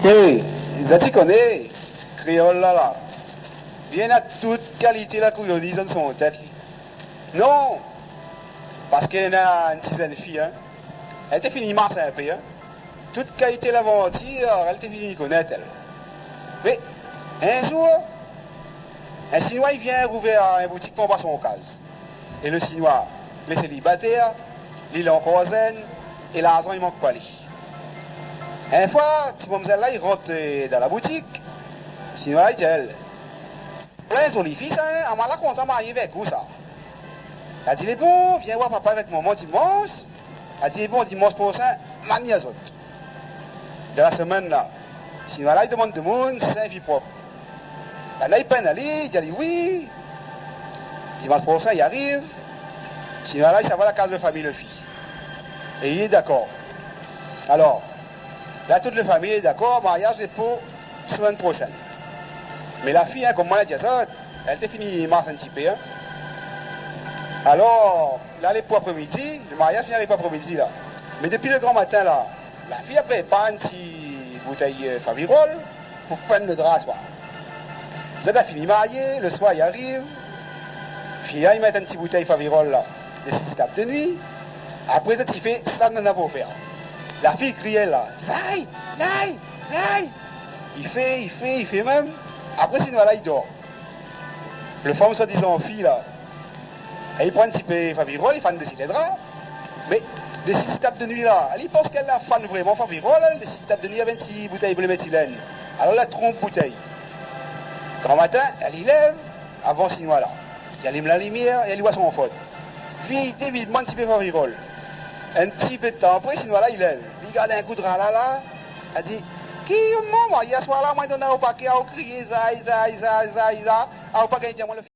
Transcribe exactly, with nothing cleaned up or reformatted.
É, zot i koné, kréol la la, li néna tout kalité la kouyoniz dann son tèt li. Non, parské li néna in ti zèn fi, in. Èl té fini mars in pé, in. Tout kalité lavantir, èl té fini konèt, èl. Mé, in zour, in Sinoi i vien rouvèr in boutik pou anba son kaz. É le Sinoi, lé sélibatèr, li lé ankor zèn, é larzan i mank pa li. In foi, ti mamzèl la i rant, eu, dann la boutik. Sinoi la i di aèl : « Lé zoli fi sa, in, amwin la kontan marié avèk ou sa. » La di : « Lé bon, vien oir papa avèk momon dimansh. » La di : « Lé bon, dimansh prosin, ma ni azot. » Dann la semèn la, Sinoi la i domann demoun si sé in fi prop. Banna i pinn ali, i di ali wi. Dimansh prosin i ariv, Sinoi la i sava la kaz le fami le fi. É li lé dakor. Alor, la tout le fami lé dakor, maryaz lé pou semèn proshèn. Mé la fi, in, konm mwin la di azot, èl té fini marsh in ti pé, in. Alor, la lé pou aprémidi, le maryaz fini ariv aprémidi la. Mé dopi le gran matin la, la fi la prépar in ti boutèy, eu, Favirol pou finn le dra aswar. Zot la fini marié, le swar i ariv, fi la i mèt in ti boutèy Favirol la dsi tab de nui. Apré zot i fé sak néna pou fé. La fi i kri la : « Zay, zay, zay ! » I fé, i fé, i fé mèm. Apré Sinoi la i dor. Le fanm swadizan fi la, èl i pran in ti pé Favirol, i fann dsi le dra. Mé dsi tab de nui la, èl i pans k'èl la fann vréman Favirol, èl, dsi tab de nui avèk in ti boutèy blé métilèn. Alor la tronp boutèy. Gran matin, èl i lèv avan Sinoi la. I alim la limièr, èl i bwar son fot. Vit, vit, pran in ti pé Favirol. In ti pé d'tan apré, Sinoi la i lèv. Li gard in kou dra la la, la di : « Ki momon, mwin, yèr swar la, mwin donn aou pakèt, aou kriyé zay, zay, zay, zay, zay. Aou pa gingn di amwin le